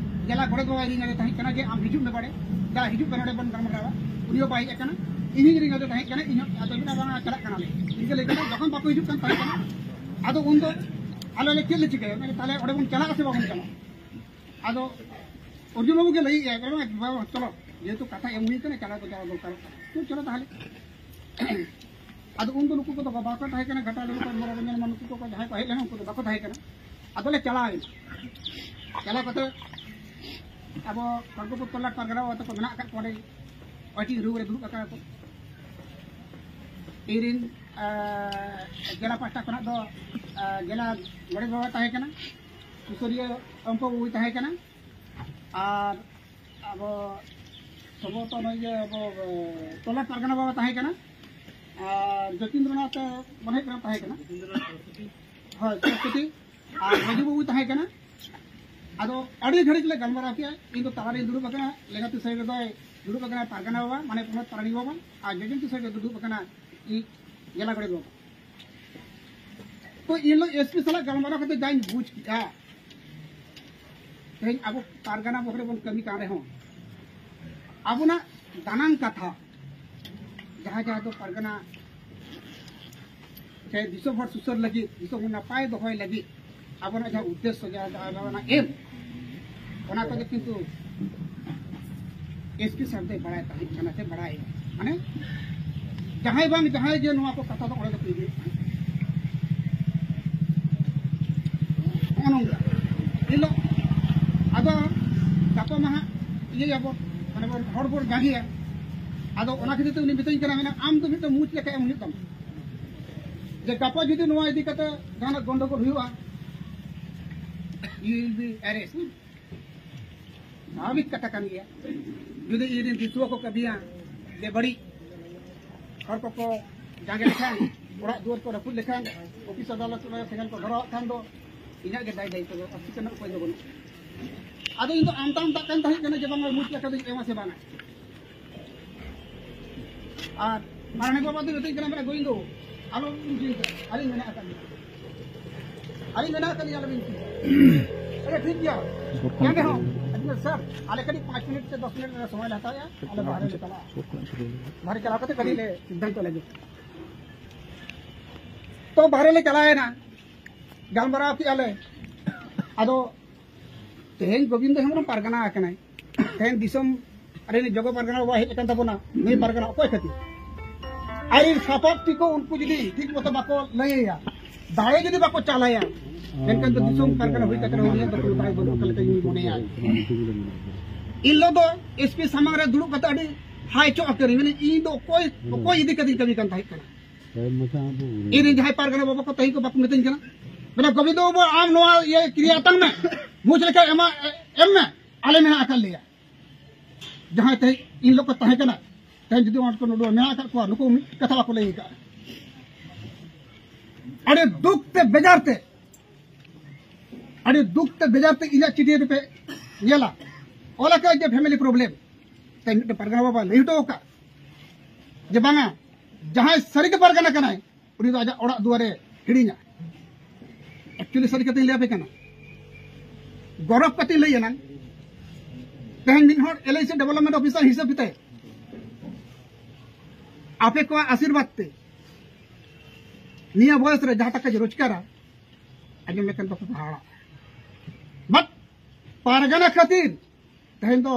ᱡᱮᱞᱟ ᱜᱚᱰᱮᱛ ᱵᱟᱵᱟᱭ ᱨᱤᱧ ᱟᱫᱮ ᱛᱟᱦᱮᱸ ᱠᱟᱱᱟ ᱡᱮ, "ᱟᱢ ᱦᱤᱡᱩᱜ ᱢᱮ ᱵᱟᱲᱮ, ᱫᱟ ᱦᱤᱡᱩᱜ ᱢᱮ, ᱱᱚᱰᱮ ᱵᱚᱱ ᱜᱟᱞᱢᱟᱨᱟᱣᱟ᱾" ᱩᱱᱤ ᱦᱚᱸ ᱵᱟᱭ ᱦᱮᱡ ᱟᱠᱟᱱᱟ᱾ ᱤᱧ ᱦᱚᱸᱧ ᱨᱤᱧ ᱟᱫᱮ ᱛᱟᱦᱮᱸ ᱠᱟᱱᱟ, ᱤᱧ ᱦᱚᱸ ᱟᱫᱚ ᱢᱮᱱᱟ, "ᱵᱟᱝᱟ, ᱪᱟᱞᱟᱜ ᱠᱟᱱᱟᱞᱮ᱾" ᱤᱱᱠᱟᱹ ᱞᱟᱹᱭ ᱠᱟᱛᱮ ᱡᱚᱠᱷᱚᱱ ᱵᱟᱠᱚ ᱦᱤᱡᱩᱜ ᱠᱟᱱ ᱛᱟᱦᱮᱸ ᱠᱟᱱᱟ, ᱟᱫᱚ ᱩᱱᱫᱚ ᱟᱞᱮ ᱞᱮ ᱪᱮᱫ ᱞᱮ ᱪᱤᱠᱟᱹᱭᱟ? ᱢᱮᱱᱫᱟ, "ᱛᱟᱦᱞᱮ ᱚᱸᱰᱮ ᱵᱚᱱ ᱪᱟᱞᱟᱜᱼᱟ ᱥᱮ ᱵᱟᱵᱚᱱ ᱪᱟᱞᱟᱜᱼᱟ?" ᱟᱫᱚ ᱚᱨᱡᱩᱱ ᱵᱟᱹᱵᱩ ᱜᱮ ᱞᱟᱹᱭᱮᱫᱼᱟᱭ, "ᱵᱟᱵᱟ, ᱵᱟᱵᱟ, ᱪᱚᱞᱚ, ᱡᱮᱦᱮᱛᱩ ᱠᱟᱛᱷᱟ ᱮᱢ ᱦᱩᱭ ᱠᱟᱱᱟ, ᱪᱟᱞᱟᱣ ᱫᱚ ᱪᱟᱞᱟᱣ ᱫᱚᱨᱠᱟᱨᱚᱜ ᱠᱟᱱᱟ, ᱛᱚ ᱪᱚᱞᱚ ᱛᱟᱦᱞᱮ᱾" ᱟᱫᱚ ᱩᱱᱫᱚ ᱱᱩᱠᱩ ᱠᱚᱫᱚ ᱵᱟᱠᱚ ᱛᱟᱦᱮᱸ ᱠᱟᱱᱟ, ᱜᱷᱟᱴᱟ ᱞᱮᱵᱩ ᱠᱚ, ᱢᱚᱨᱟ ᱵᱮᱧᱟᱞ ᱮᱢᱟᱱ ᱱᱩᱠᱩ ᱠᱚᱠᱚ ᱡᱟᱦᱟᱸᱭ ᱠᱚ ᱦᱮᱡ ᱞᱮᱱᱟ, ᱩᱱᱠᱩ ᱫᱚ ᱵᱟᱠᱚ ᱛᱟᱦᱮᱸ ᱠᱟᱱᱟ᱾ ᱟᱫᱚᱞᱮ ᱪᱟᱞᱟᱣ ᱮᱱᱟ᱾ ᱪᱟᱞᱟᱣ ᱠᱟᱛᱮ ᱟᱵᱚ ᱠᱷᱚᱲᱜᱚᱯᱩᱨ ᱛᱚᱞᱞᱟᱴ ᱯᱟᱨᱜᱟᱱᱟ ᱵᱟᱵᱟ ᱛᱟᱠᱚ ᱢᱮᱱᱟᱜ ᱟᱠᱟᱫ ᱠᱚᱣᱟ ᱚᱸᱰᱮ, waiting room ᱨᱮ ᱫᱩᱲᱩᱵ ᱟᱠᱟᱱᱟ ᱠᱚ᱾ ᱤᱧ ᱨᱮᱱ, ᱮᱸ, ᱡᱮᱞᱟ ᱯᱟᱦᱴᱟ ᱠᱷᱚᱱᱟᱜ ᱫᱚ, ᱮᱸ, ᱡᱮᱞᱟ ᱜᱚᱰᱮᱛ ᱵᱟᱵᱟ ᱛᱟᱦᱮᱸ ᱠᱟᱱᱟ, ᱥᱩᱥᱟᱹᱨᱤᱭᱟᱹ ᱚᱢᱯᱚ ᱵᱟᱵᱩᱭ ᱛᱟᱦᱮᱸ ᱠᱟᱱᱟ, ᱟᱨ ᱟᱵᱚ ᱥᱚᱢᱵᱷᱚᱵᱚᱛᱚ ᱱᱩᱭ ᱡᱮ ᱟᱵᱚ, ᱮ, ᱛᱚᱞᱞᱟᱴ ᱯᱟᱨᱜᱟᱱᱟ ᱵᱟᱵᱟ ᱛᱟᱦᱮᱸ ᱠᱟᱱᱟ, ᱟᱨ ᱡᱚᱛᱤᱱᱫᱨᱚᱱᱟᱛᱷ ᱢᱚᱱᱮ ᱦᱩᱭᱩᱜ ᱠᱟᱱᱟ ᱛᱟᱦᱮᱸ ᱠᱟᱱᱟ, ᱦᱳᱭ, ᱥᱚᱨᱚᱥᱯᱚᱛᱤ, ᱟᱨ ᱨᱟᱡᱩ ᱵᱟᱵᱩ ᱛᱟᱦᱮᱸ ᱠᱟᱱᱟ᱾ ᱟᱫᱚ ᱟᱹᱰᱤ ᱜᱷᱟᱹᱲᱤᱡ ᱞᱮ ᱜᱟᱞᱢᱟᱨᱟᱣ ᱠᱮᱜᱼᱟ᱾ ᱤᱧ ᱫᱚ ᱛᱟᱞᱟᱨᱤᱧ ᱫᱩᱲᱩᱵ ᱟᱠᱟᱱᱟ, ᱞᱮᱸᱜᱟᱛᱤ side ᱨᱮᱫᱚᱭ ᱫᱩᱲᱩᱵ ᱟᱠᱟᱱᱟ ᱯᱟᱨᱜᱟᱱᱟ ᱵᱟᱵᱟ, ᱢᱟᱱᱮ ᱯᱚᱱᱚᱛ ᱯᱟᱨᱟᱱᱤᱠ ᱵᱟᱵᱟ, ᱟᱨ ᱡᱚᱡᱚᱢᱛᱤ side ᱨᱮᱫᱚ ᱫᱩᱲᱩᱵ ᱟᱠᱟᱱᱟ ᱤᱧ ᱡᱮᱞᱟ ᱜᱚᱰᱮᱛ ᱵᱟᱵᱟ᱾ ᱛᱚ ᱮᱱ ᱦᱤᱞᱳᱜ ᱮᱥ ᱯᱤ ᱥᱟᱞᱟᱜ ᱜᱟᱞᱢᱟᱨᱟᱣ ᱠᱟᱛᱮ ᱡᱟᱧ ᱵᱩᱡᱽ ᱠᱮᱜᱼᱟ, ᱛᱮᱦᱮᱧ ᱟᱵᱚ ᱯᱟᱨᱜᱟᱱᱟ ᱵᱚᱦᱚᱜ ᱨᱮᱵᱚᱱ ᱠᱟᱹᱢᱤ ᱠᱟᱱ ᱨᱮᱦᱚᱸ, ᱟᱵᱚᱱᱟᱜ ᱫᱟᱱᱟᱝ ᱠᱟᱛᱷᱟ, ᱡᱟᱦᱟᱸ ᱡᱟᱦᱟᱸ ᱫᱚ ᱯᱟᱨᱜᱟᱱᱟ ᱥᱮ ᱫᱤᱥᱚᱢ ᱦᱚᱲ ᱥᱩᱥᱟᱹᱨ ᱞᱟᱹᱜᱤᱫ, ᱫᱤᱥᱚᱢ ᱦᱚᱲ ᱱᱟᱯᱟᱭ ᱫᱚᱦᱚᱭ ᱞᱟᱹᱜᱤᱫ ᱟᱵᱚᱱᱟᱜ ᱡᱟᱦᱟᱸ ᱩᱫᱽᱫᱮᱥᱥᱚ, ᱡᱟᱦᱟᱸ ᱫᱚ ᱟᱵᱚᱱᱟᱜ ᱮᱢ, ᱚᱱᱟ ᱠᱚᱫᱚ ᱠᱤᱱᱛᱩ ᱮᱥ ᱯᱤ ᱥᱟᱨ ᱫᱚᱭ ᱵᱟᱲᱟᱭ ᱛᱟᱦᱮᱸ ᱠᱟᱱᱟ ᱥᱮ ᱵᱟᱲᱟᱭ, ᱢᱟᱱᱮ ᱡᱟᱦᱟᱸᱭ ᱵᱟᱝ ᱡᱟᱦᱟᱸᱭ ᱜᱮ ᱱᱚᱣᱟ ᱠᱚ ᱠᱟᱛᱷᱟ ᱫᱚ ᱚᱸᱰᱮ ᱫᱚᱠᱚ ᱤᱫᱤᱭᱮᱫ ᱛᱟᱦᱮᱸᱫ᱾ ᱱᱚᱜᱼᱚ ᱱᱚᱝᱠᱟ ᱮᱱ ᱦᱤᱞᱳᱜ ᱟᱫᱚ ᱜᱟᱯᱟ ᱢᱟ ᱦᱟᱸᱜ ᱤᱭᱟᱹᱭᱟᱵᱚ, ᱢᱟᱱᱮ ᱵᱚᱱ ᱦᱚᱲ ᱵᱚᱱ ᱡᱟᱸᱜᱮᱭᱟ᱾ ᱟᱫᱚ ᱚᱱᱟ ᱠᱷᱟᱹᱛᱤᱨ ᱛᱮ ᱩᱱᱤ ᱢᱤᱛᱟᱹᱧ ᱠᱟᱱᱟ, ᱢᱮᱱᱟ, "ᱟᱢ ᱫᱚ ᱢᱤᱫᱴᱟᱝ ᱢᱩᱸᱡ ᱞᱮᱠᱟ ᱮᱢ ᱦᱩᱭᱩᱜ ᱛᱟᱢᱟ, ᱡᱮ ᱜᱟᱯᱟ ᱡᱩᱫᱤ ᱱᱚᱣᱟ ᱤᱫᱤ ᱠᱟᱛᱮ ᱡᱟᱦᱟᱱᱟᱜ ᱜᱚᱱᱰᱚᱜᱳᱞ ᱦᱩᱭᱩᱜᱼᱟ, you will be arrest." ᱥᱟᱵᱷᱟᱵᱤᱠ ᱠᱟᱛᱷᱟ ᱠᱟᱱ ᱜᱮᱭᱟ᱾ ᱡᱩᱫᱤ ᱤᱧ ᱨᱮᱱ ᱫᱤᱥᱩᱣᱟᱹ ᱠᱚ ᱠᱟᱹᱢᱤᱭᱟ ᱡᱮ ᱵᱟᱹᱲᱤᱡ, ᱦᱚᱲ ᱠᱚᱠᱚ ᱡᱟᱸᱜᱮ ᱞᱮᱠᱷᱟᱱ, ᱚᱲᱟᱜ ᱫᱩᱣᱟᱹᱨ ᱠᱚ ᱨᱟᱹᱯᱩᱫ ᱞᱮᱠᱷᱟᱱ, ᱚᱯᱷᱤᱥ ᱟᱫᱟᱞᱚᱛ ᱨᱮ ᱥᱮᱸᱜᱮᱞ ᱠᱚ ᱫᱷᱚᱨᱟᱣᱟᱜ ᱠᱷᱟᱱ ᱫᱚ ᱤᱧᱟᱹᱜ ᱜᱮ ᱫᱟᱭ ᱫᱟᱭᱤᱛᱛᱚ ᱫᱚ, ᱟᱨ ᱪᱤᱠᱟᱹ ᱨᱮᱱᱟᱜ ᱩᱯᱟᱹᱭ ᱫᱚ ᱵᱟᱹᱱᱩᱜᱼᱟ᱾ ᱟᱫᱚ ᱤᱧ ᱫᱚ ᱟᱢᱛᱟ ᱟᱢᱛᱟᱜ ᱠᱟᱱ ᱛᱟᱦᱮᱸ ᱠᱟᱱᱟ ᱡᱮ ᱵᱟᱝᱟ ᱢᱩᱪ ᱞᱮᱠᱟ ᱫᱚᱧ ᱮᱢᱟ ᱥᱮ ᱵᱟᱝᱟ᱾ ᱟᱨ ᱢᱟᱨᱟᱝ ᱵᱟᱵᱟ ᱫᱚ ᱢᱮᱛᱟᱹᱧ ᱠᱟᱱᱟ, ᱢᱮᱱᱟ, "ᱜᱳᱵᱤᱱᱫᱚ, ᱟᱞᱚ ᱵᱤᱱ ᱪᱤᱱᱛᱟᱹ, ᱟᱹᱞᱤᱧ ᱢᱮᱱᱟᱜ ᱟᱠᱟᱫ ᱞᱤᱧᱟ, ᱟᱹᱞᱤᱧ ᱢᱮᱱᱟᱜ ᱟᱠᱟᱫ ᱞᱤᱧᱟ, ᱟᱞᱚ ᱵᱤᱱ ᱪᱤᱱᱛᱟᱹ᱾" ᱟᱪᱪᱷᱟ, ᱴᱷᱤᱠ ᱜᱮᱭᱟ᱾ ᱮᱱ ᱨᱮᱦᱚᱸ, ᱟᱹᱞᱤᱧ ᱫᱚ, "ᱥᱟᱨ, ᱟᱞᱮ ᱠᱟᱹᱴᱤᱡ ᱯᱟᱸᱪ ᱢᱤᱱᱤᱴ ᱥᱮ ᱫᱚᱥ ᱢᱤᱱᱤᱴ ᱨᱮ ᱥᱚᱢᱚᱭ ᱞᱮ ᱦᱟᱛᱟᱣᱮᱫᱼᱟ, ᱟᱞᱮ ᱵᱟᱦᱨᱮ ᱞᱮ ᱪᱟᱞᱟᱜᱼᱟ, ᱵᱟᱦᱨᱮ ᱪᱟᱞᱟᱣ ᱠᱟᱛᱮ ᱠᱟᱹᱴᱤᱡ ᱞᱮ ᱥᱤᱫᱽᱫᱷᱟᱱᱛᱚ ᱞᱮ ᱟᱹᱜᱩᱭᱟ᱾" ᱛᱚ ᱵᱟᱦᱨᱮ ᱞᱮ ᱪᱟᱞᱟᱣᱮᱱᱟ, ᱜᱟᱞᱢᱟᱨᱟᱣ ᱠᱮᱜᱼᱟ ᱞᱮ᱾ ᱟᱫᱚ ᱛᱮᱦᱮᱧ ᱜᱳᱵᱤᱱᱫᱚ ᱦᱮᱢᱵᱨᱚᱢ ᱯᱟᱨᱜᱟᱱᱟ ᱟᱠᱟᱱᱟᱭ, ᱛᱮᱦᱮᱧ ᱫᱤᱥᱚᱢ ᱨᱮᱱ ᱡᱚᱜᱚ ᱯᱟᱨᱜᱟᱱᱟ ᱵᱟᱵᱟ ᱦᱮᱡ ᱟᱠᱟᱱ ᱛᱟᱵᱚᱱᱟ, ᱱᱩᱭ ᱯᱟᱨᱜᱟᱱᱟ ᱚᱠᱚᱭ ᱠᱷᱟᱹᱛᱤᱨ? ᱟᱨ ᱥᱟᱯᱟᱵ ᱛᱤᱠᱚ ᱩᱱᱠᱩ ᱡᱩᱫᱤ ᱴᱷᱤᱠ ᱢᱚᱛᱚ ᱵᱟᱠᱚ ᱞᱟᱹᱭᱟᱭᱟ, ᱫᱟᱲᱮ ᱡᱩᱫᱤ ᱵᱟᱠᱚ ᱪᱟᱞᱟᱭᱟ, ᱢᱮᱱᱠᱷᱟᱱ ᱫᱚ ᱫᱤᱥᱚᱢ ᱯᱟᱨᱜᱟᱱᱟ ᱦᱩᱭ ᱠᱟᱛᱮ ᱨᱮᱦᱚᱸ ᱩᱱᱤᱭᱟᱜ ᱫᱚ ᱠᱳᱱᱳ ᱫᱟᱲᱮ ᱵᱟᱹᱱᱩᱜ ᱚᱠᱟ ᱞᱮᱠᱟ ᱤᱧ ᱢᱚᱱᱮᱭᱟ᱾ ᱤᱧ ᱦᱤᱞᱳᱜ ᱫᱚ ᱮᱥᱯᱤ ᱥᱟᱢᱟᱝ ᱨᱮ ᱫᱩᱲᱩᱵ ᱠᱟᱛᱮ ᱟᱹᱰᱤ ᱦᱟᱭ ᱪᱚᱜ ᱟᱠᱟᱱᱟᱹᱧ, ᱢᱮᱱᱮ, "ᱤᱧ ᱫᱚ ᱚᱠᱚᱭ, ᱚᱠᱚᱭ ᱤᱫᱤ ᱠᱟᱛᱮᱧ ᱠᱟᱹᱢᱤ ᱠᱟᱱ ᱛᱟᱦᱮᱸ ᱠᱟᱱᱟ?" ᱤᱧ ᱨᱮᱱ ᱡᱟᱦᱟᱸᱭ ᱯᱟᱨᱜᱟᱱᱟ ᱵᱟᱵᱟ ᱠᱚ ᱛᱟᱦᱮᱸ ᱠᱚ ᱵᱟᱠᱚ ᱢᱤᱛᱟᱹᱧ ᱠᱟᱱᱟ, ᱢᱮᱱᱟ, "ᱜᱳᱵᱤᱱᱫᱚ ᱵᱟᱵᱩ, ᱟᱢ ᱱᱚᱣᱟ ᱤᱭᱟᱹ ᱠᱨᱤᱭᱟ ᱟᱛᱟᱝ ᱢᱮ, ᱢᱩᱸᱡ ᱞᱮᱠᱟ ᱮᱢᱟ, ᱮᱢ ᱢᱮ, ᱟᱞᱮ ᱢᱮᱱᱟᱜ ᱟᱠᱟᱫ ᱞᱮᱭᱟ᱾" ᱡᱟᱦᱟᱸᱭ ᱛᱮᱦᱮᱧ ᱤᱧ ᱞᱳᱜ ᱠᱚ ᱛᱟᱦᱮᱸ ᱠᱟᱱᱟ, ᱛᱮᱦᱮᱧ ᱡᱩᱫᱤ ᱚᱱᱟ ᱠᱚ ᱱᱚᱰᱮ ᱢᱮᱱᱟᱜ ᱟᱠᱟᱫ ᱠᱚᱣᱟ, ᱱᱩᱠᱩ ᱢᱤᱫ ᱠᱟᱛᱷᱟ ᱵᱟᱠᱚ ᱞᱟᱹᱭ ᱟᱠᱟᱫᱼᱟ᱾ ᱟᱹᱰᱤ ᱫᱩᱠ ᱛᱮ ᱵᱮᱡᱟᱨ ᱛᱮ, ᱟᱹᱰᱤ ᱫᱩᱠ ᱛᱮ ᱵᱮᱡᱟᱨ ᱛᱮ ᱤᱧᱟᱹᱜ ᱪᱤᱴᱷᱤ ᱨᱮᱯᱮ ᱧᱮᱞᱟ, ᱚᱞ ᱟᱠᱟᱫ ᱡᱮ family problem᱾ ᱛᱮᱦᱮᱧ ᱢᱤᱫᱴᱮᱱ ᱯᱟᱨᱜᱟᱱᱟ ᱵᱟᱵᱟ ᱞᱟᱹᱭ ᱦᱚᱴᱚ ᱟᱠᱟᱫ ᱡᱮ ᱵᱟᱝᱟ, ᱡᱟᱦᱟᱸᱭ ᱥᱟᱹᱨᱤ ᱜᱮ ᱯᱟᱨᱜᱟᱱᱟ ᱠᱟᱱᱟᱭ, ᱩᱱᱤ ᱫᱚ ᱟᱡᱟᱜ ᱚᱲᱟᱜ ᱫᱩᱣᱟᱨᱮ ᱦᱤᱲᱤᱧᱟ᱾ Actually ᱥᱟᱹᱨᱤ ᱠᱟᱛᱷᱟᱧ ᱞᱟᱹᱭ ᱟᱯᱮ ᱠᱟᱱᱟ, ᱜᱚᱨᱚᱵ ᱠᱟᱛᱮᱧ ᱞᱟᱹᱭ ᱮᱱᱟ᱾ ᱛᱮᱦᱮᱧ ᱢᱤᱫ ᱦᱚᱲ LIC development officer ᱦᱤᱥᱟᱹᱵ ᱠᱟᱛᱮ ᱟᱯᱮ ᱠᱚᱣᱟᱜ ᱟᱥᱤᱨᱵᱟᱫᱽ ᱛᱮ ᱱᱤᱭᱟᱹ ᱵᱚᱭᱮᱥ ᱨᱮ ᱡᱟᱦᱟᱸ ᱴᱟᱠᱟ ᱨᱳᱡᱽᱜᱟᱨᱟ, ᱟᱸᱡᱚᱢ ᱞᱮᱠᱷᱟᱱ ᱵᱟᱠᱚ ᱦᱟᱦᱟᱲᱟᱜ᱾ But ᱯᱟᱨᱜᱟᱱᱟ ᱠᱷᱟᱹᱛᱤᱨ ᱛᱮᱦᱮᱧ ᱫᱚ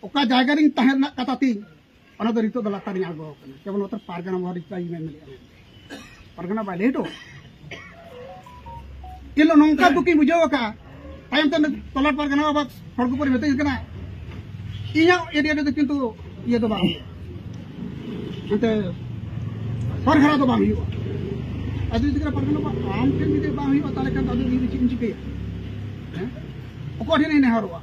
ᱚᱠᱟ ᱡᱟᱭᱜᱟ ᱨᱤᱧ ᱛᱟᱦᱮᱸ ᱨᱮᱱᱟᱜ ᱠᱟᱛᱷᱟ ᱛᱤᱧ, ᱚᱱᱟ ᱫᱚ ᱱᱤᱛᱚᱜ ᱫᱚ ᱞᱟᱛᱟᱨ ᱨᱤᱧ ᱟᱬᱜᱚ ᱟᱠᱟᱱᱟ᱾ ᱡᱮᱢᱚᱱ ᱱᱚᱛᱮ ᱯᱟᱨᱜᱟᱱᱟ ᱢᱚᱦᱚᱞ ᱨᱤᱧ ᱢᱮᱱ ᱫᱟᱲᱮᱭᱟᱜᱼᱟ, ᱯᱟᱨᱜᱟᱱᱟ ᱵᱟᱭ ᱞᱟᱹᱭ ᱦᱚᱴᱚ᱾ ᱤᱧ ᱫᱚ ᱱᱚᱝᱠᱟ ᱫᱩᱠᱤᱧ ᱵᱩᱡᱷᱟᱹᱣ ᱟᱠᱟᱫᱼᱟ, ᱛᱟᱭᱚᱢ ᱛᱮ ᱛᱚᱞᱟᱴ ᱯᱟᱨᱜᱟᱱᱟ ᱵᱟᱵᱟ ᱦᱚᱲ ᱠᱚᱠᱚ ᱢᱮᱛᱟᱹᱧ ᱠᱟᱱᱟ, ᱤᱧᱟᱹᱜ area ᱨᱮᱫᱚ ᱠᱤᱱᱛᱩ ᱤᱭᱟᱹ ᱫᱚ ᱵᱟᱝ ᱦᱩᱭᱩᱜᱼᱟ, ᱮᱱᱛᱮ ᱦᱚᱨ ᱦᱟᱨᱟ ᱫᱚ ᱵᱟᱝ ᱦᱩᱭᱩᱜᱼᱟ᱾ ᱟᱫᱚ ᱡᱩᱫᱤ ᱯᱟᱨᱜᱟᱱᱟ ᱵᱟᱵᱟ ᱟᱢ ᱴᱷᱮᱱ ᱡᱩᱫᱤ ᱵᱟᱝ ᱦᱩᱭᱩᱜᱼᱟ, ᱛᱟᱦᱚᱞᱮ ᱠᱷᱟᱱ ᱫᱚ ᱟᱫᱚ ᱤᱧ ᱫᱚ ᱪᱮᱫ ᱤᱧ ᱪᱤᱠᱟᱹᱭᱟ? ᱦᱮᱸ? ᱚᱠᱚᱭ ᱴᱷᱮᱱ ᱤᱧ ᱱᱮᱦᱚᱨᱚᱜᱼᱟ?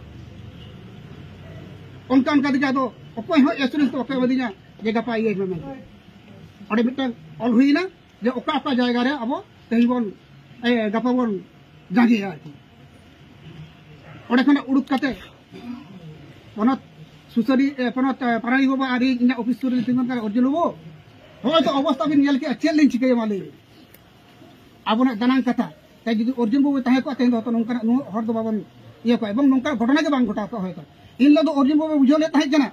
ᱚᱱᱠᱟ ᱚᱱᱠᱟ ᱛᱮᱜᱮ ᱟᱫᱚ ᱚᱠᱚᱭ ᱦᱚᱸ assurance ᱫᱚ ᱵᱟᱠᱚ ᱮᱢᱟᱫᱤᱧᱟ ᱡᱮ ᱜᱟᱯᱟ ᱤᱭᱟᱹ ᱦᱩᱭᱩᱜᱼᱟ ᱢᱮᱱᱛᱮ᱾ ᱚᱸᱰᱮ ᱢᱤᱫᱴᱟᱝ ᱚᱞ ᱦᱩᱭᱱᱟ ᱡᱮ ᱚᱠᱟ ᱚᱠᱟ ᱡᱟᱭᱜᱟ ᱨᱮ ᱟᱵᱚ ᱛᱮᱦᱮᱧ ᱵᱚᱱ, ᱮ, ᱜᱟᱯᱟ ᱵᱚᱱ ᱡᱟᱸᱜᱮᱭᱟ ᱟᱨᱠᱤ᱾ ᱚᱸᱰᱮ ᱠᱷᱚᱱᱟᱜ ᱩᱰᱩᱠ ᱠᱟᱛᱮ ᱯᱚᱱᱚᱛ ᱥᱩᱥᱟᱹᱨᱤ, ᱮ, ᱯᱚᱱᱚᱛ, ᱮ, ᱯᱟᱨᱟᱱᱤᱠ ᱵᱟᱵᱟ ᱟᱨ ᱤᱧ ᱤᱧᱟᱹᱜ ᱚᱯᱷᱤᱥ ᱥᱩᱨ ᱨᱮ ᱛᱤᱸᱜᱩᱱ ᱠᱟᱱᱟ ᱚᱨᱡᱩᱱ ᱵᱟᱹᱵᱩ᱾ ᱦᱚᱸᱜᱼᱚᱭ ᱛᱚ ᱚᱵᱚᱥᱛᱟ ᱵᱤᱱ ᱧᱮᱞ ᱠᱮᱜᱼᱟ, ᱪᱮᱫ ᱞᱤᱧ ᱪᱤᱠᱟᱹᱭᱟ ᱢᱟ ᱞᱟᱹᱭ ᱵᱤᱱ? ᱟᱵᱚᱱᱟᱜ ᱫᱟᱱᱟᱝ ᱠᱟᱛᱷᱟ᱾ ᱛᱮ ᱡᱩᱫᱤ ᱚᱨᱡᱩᱱ ᱵᱟᱹᱵᱩ ᱛᱟᱦᱮᱸ ᱠᱚᱜᱼᱟ, ᱛᱮᱦᱮᱧ ᱫᱚ ᱦᱚᱭᱛᱚ ᱱᱚᱝᱠᱟᱱᱟᱜ ᱱᱩᱱᱟᱹᱜ ᱦᱚᱲ ᱫᱚ ᱵᱟᱵᱚᱱ ᱤᱭᱟᱹ ᱠᱚᱜᱼᱟ, ᱮᱵᱚᱝ ᱱᱚᱝᱠᱟᱱ ᱜᱷᱚᱴᱚᱱᱟ ᱜᱮ ᱵᱟᱝ ᱜᱷᱚᱴᱟᱣ ᱠᱚᱜᱼᱟ ᱦᱚᱭᱛᱚ᱾ ᱤᱱ ᱦᱤᱞᱳᱜ ᱫᱚ ᱚᱨᱡᱩᱱ ᱵᱟᱹᱵᱩ ᱵᱩᱡᱷᱟᱹᱣ ᱞᱮᱫ ᱛᱟᱦᱮᱸ ᱠᱟᱱᱟ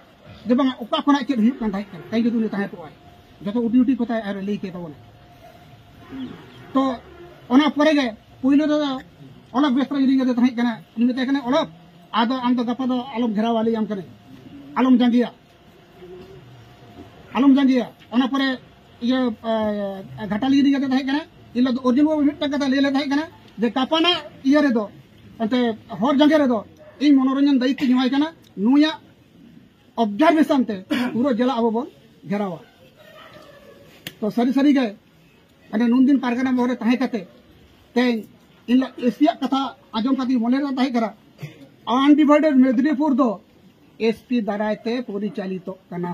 ᱡᱮ ᱵᱟᱝᱟ ᱚᱠᱟ ᱠᱷᱚᱱᱟᱜ ᱪᱮᱫ ᱦᱩᱭᱩᱜ ᱠᱟᱱ ᱛᱟᱦᱮᱸ ᱠᱟᱱᱟ, ᱛᱮᱦᱮᱧ ᱡᱩᱫᱤ ᱩᱱᱤ ᱛᱟᱦᱮᱸ ᱠᱚᱜᱼᱟᱭ, ᱡᱚᱛᱚ ᱩᱴᱤ ᱩᱴᱤ ᱠᱚᱛᱟᱭ ᱟᱨ ᱞᱟᱹᱭ ᱠᱮᱫ ᱛᱟᱵᱚᱱᱟ᱾ ᱛᱚ ᱚᱱᱟ ᱯᱚᱨᱮ ᱜᱮ ᱯᱳᱭᱞᱳ ᱫᱚ ᱚᱞᱚᱠ ᱵᱮᱥᱨᱟ ᱤᱫᱤ ᱠᱟᱛᱮ ᱛᱟᱦᱮᱸ ᱠᱟᱱᱟ, ᱩᱱᱤ ᱢᱮᱛᱟᱭ ᱠᱟᱱᱟ, "ᱚᱞᱚᱠ, ᱟᱫᱚ ᱟᱢ ᱫᱚ ᱜᱟᱯᱟ ᱫᱚ ᱟᱞᱚᱢ ᱜᱷᱮᱨᱟᱣᱟ, ᱞᱟᱹᱭᱟᱢ ᱠᱟᱹᱱᱟᱹᱧ, ᱟᱞᱚᱢ ᱡᱟᱸᱜᱮᱭᱟ, ᱟᱞᱚᱢ ᱡᱟᱸᱜᱮᱭᱟ᱾" ᱚᱱᱟ ᱯᱚᱨᱮ ᱤᱭᱟᱹ, ᱮ, ᱜᱷᱟᱴᱟᱞ ᱤᱫᱤ ᱠᱟᱛᱮ ᱛᱟᱦᱮᱸ ᱠᱟᱱᱟ, ᱤᱱ ᱦᱤᱞᱳᱜ ᱫᱚ ᱚᱨᱡᱩᱱ ᱵᱟᱹᱵᱩ ᱢᱤᱫᱴᱟᱝ ᱠᱟᱛᱷᱟ ᱞᱟᱹᱭ ᱞᱮ ᱛᱟᱦᱮᱸ ᱠᱟᱱᱟ ᱡᱮ ᱜᱟᱯᱟᱱᱟᱜ ᱤᱭᱟᱹ ᱨᱮᱫᱚ, ᱮᱱᱛᱮ ᱦᱚᱨ ᱡᱟᱸᱜᱮ ᱨᱮᱫᱚ ᱤᱧ ᱢᱚᱱᱳᱨᱚᱧᱡᱚᱱ ᱫᱟᱭᱤᱛᱛᱚ ᱧᱮᱞᱟᱭ ᱠᱟᱱᱟ, ᱱᱩᱭᱟᱜ ᱚᱵᱡᱟᱨᱵᱷᱮᱥᱚᱱ ᱛᱮ ᱯᱩᱨᱟᱹ ᱡᱮᱞᱟ ᱟᱵᱚ ᱵᱚᱱ ᱜᱷᱮᱨᱟᱣᱟ᱾ ᱛᱚ ᱥᱟᱹᱨᱤ ᱥᱟᱹᱨᱤ ᱜᱮ ᱢᱟᱱᱮ ᱱᱩᱱᱫᱤᱱ ᱯᱟᱨᱜᱟᱱᱟ ᱢᱚᱦᱚᱞ ᱨᱮ ᱛᱟᱦᱮᱸ ᱠᱟᱛᱮ ᱛᱮᱦᱮᱧ ᱤᱧ ᱮᱥᱯᱤᱭᱟᱜ ᱠᱟᱛᱷᱟ ᱟᱸᱡᱚᱢ ᱠᱟᱛᱮ ᱢᱚᱱᱮ ᱨᱮ ᱛᱟᱦᱮᱸ ᱠᱟᱱᱟ, ᱟᱱᱰᱤᱵᱷᱟᱭᱰᱮᱰ ᱢᱮᱫᱽᱱᱤᱯᱩᱨ ᱫᱚ ᱮᱥᱯᱤ ᱫᱟᱨᱟᱭ ᱛᱮ ᱯᱚᱨᱤᱪᱟᱞᱤᱛᱚᱜ ᱠᱟᱱᱟ᱾